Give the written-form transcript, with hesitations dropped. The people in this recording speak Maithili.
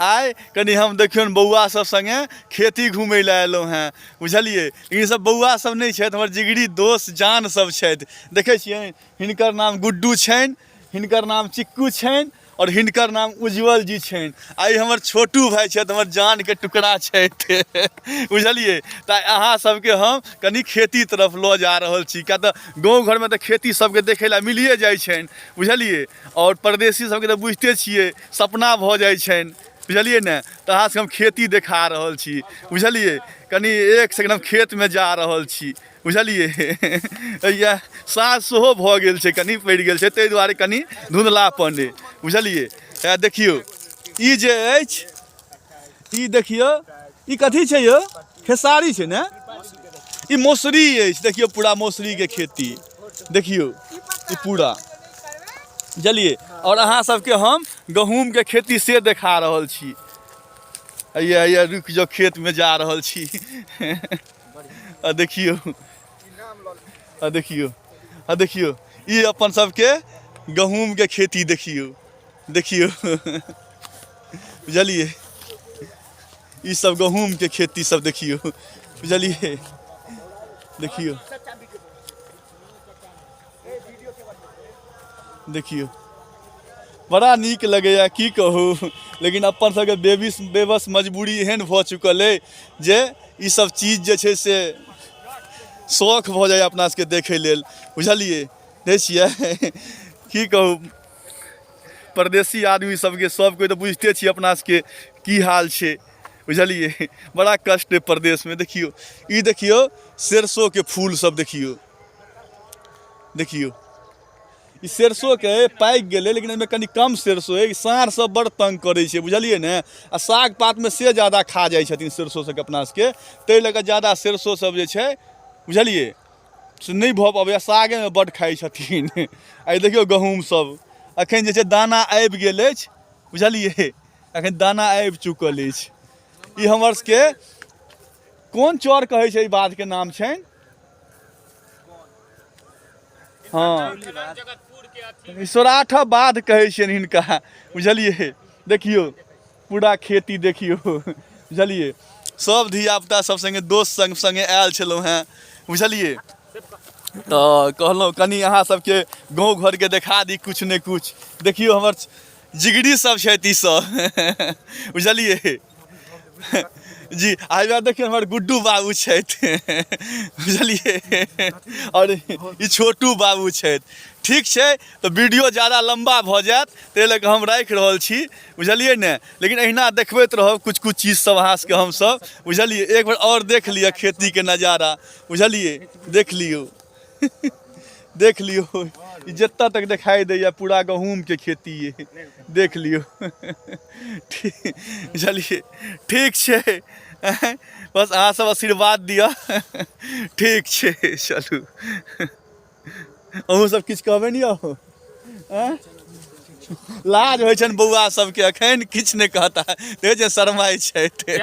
आइ कनि हम देखियौन बौआ सब सङ्गे खेती घुमै लए एलहुँ हेँ, बुझलियै? लेकिन सब बौआ सब नहि छथि, हमर जिगरी दोस्त जान सब छथि। देखै छियै, हिनकर नाम गुड्डू छनि, हिनकर नाम चिक्कू छनि आओर हिनकर नाम उज्जवल जी छनि। आ ई हमर छोटू भाय छथि, हमर जानके टुकड़ा छथि, बुझलियै? तऽ अहाँ सबके हम कनि खेती तरफ लऽ जा रहल छी, किया तऽ गाँव घरमे तऽ खेती सबके देखै लए मिलिए जाइ छनि, बुझलियै? आओर परदेसी सबके तऽ बुझिते छियै, सपना भऽ जाइ छनि, बुझलियै ने? तऽ अहाँ सबके हम खेती देखा रहल छी, बुझलियै? कनि एक सेकंड, हम खेतमे जा रहल छी, बुझलियै? इएह साँझ सेहो भऽ गेल छै, कनि पड़ि गेल छै, ताहि दुआरे कनि धुंधलापन अइ, बुझलियै? इएह देखियौ, ई जे अछि, ई देखियौ, ई कथी छै यौ? खेसारी छै ने? ई मौसरी अछि। देखियौ, पूरा मौसरीके खेती देखियौ ई पूरा, बुझलियै? आओर अहाँ सबके हम गहूँमके खेती से देखा रहल छी। हैया हैया, रुकि जाउ, खेतमे जा रहल छी। आ देखियौ, आ देखियौ, आ देखियौ, ई अपन सबके गहूँमके खेती देखियौ, देखियौ, बुझलियै? ई सब गहूँमके खेती सब देखियौ, बुझलियै? देखियौ, देखियौ, बड़ा नीक लगैए, की कहू। लेकिन अपन सबके बेबिस बेबस मजबूरी एहन भऽ चुकल अइ जे ई सब चीज जे छै से शौख भऽ जाइए अपना सबके देखै लेल, बुझलियै? देखै छियै, की कहू, परदेसी आदमी सबके सब कोइ तऽ बुझिते छियै अपना सबके की हाल छै, बुझलियै? बड़ा कष्ट अइ परदेसमे। देखियौ, ई देखियौ, सरिसोके फूल सब देखियौ, देखियौ, ई सरिसोके पाकि गेलै, लेकिन एहिमे कनि कम सरिसो अइ। साँढ़ सब बड़ तंग करै छै, बुझलियै ने? आ साग पातमे से जादा खा जाइ छथिन सरिसो सबके अपना सबके, ताहि लऽ कऽ जादा सरिसो सब जे छै, बुझलियै, से नहि भऽ पबैए, सागेमे बड्ड खाइ छथिन। आ ई देखियौ, गहूँम सब एखन जे छै दाना आबि गेल अछि, बुझलियै? एखन दाना आबि चुकल अछि। ई हमर सबके कोन चौर कहै छै? ई बाधके नाम छनि, हँ, ई सौराठ बाध कहै छियनि हिनका, बुझलियै? देखियौ, पूरा खेती देखियौ, बुझलियै? सब धियापुता सब सङ्गे, दोस्त सङ्ग सङ्गे आयल छलहुँ हेँ, बुझलियै? तऽ कहलहुँ कनि अहाँ सबके गाँव घरके देखा दी किछु ने किछु। देखियौ, हमर जिगरी सब छथि ई सब, बुझलियै जी? आ देखियौ, हमर गुड्डू बाबू छथि, बुझलियै? आओर ई छोटू बाबू छथि। ठीक छै, तऽ वीडियो ज्यादा लम्बा भऽ जायत, ताहि लऽ कऽ हम राखि रहल छी, बुझलियै ने? लेकिन एहिना देखबैत रहब किछु किछु चीज सब अहाँ सबके हमसब, बुझलियै? एक बेर आओर देख लिअ खेतीके नजारा, बुझलियै? देख लियौ, देख लियौ, ई जतऽ तक देखाइ दैए पूरा गहूँमके खेती अइ, देख लियौ, ठीक, बुझलियै? ठीक छै, बस अहाँ सब आशीर्वाद दिअ। ठीक छै, चलू। अहूँ सब किछु कहबै ने यौ? आँय? लाज होइ छनि बौआ सबके, एखन किछु नहि कहता, देखै छियै, शरमाइ छथि।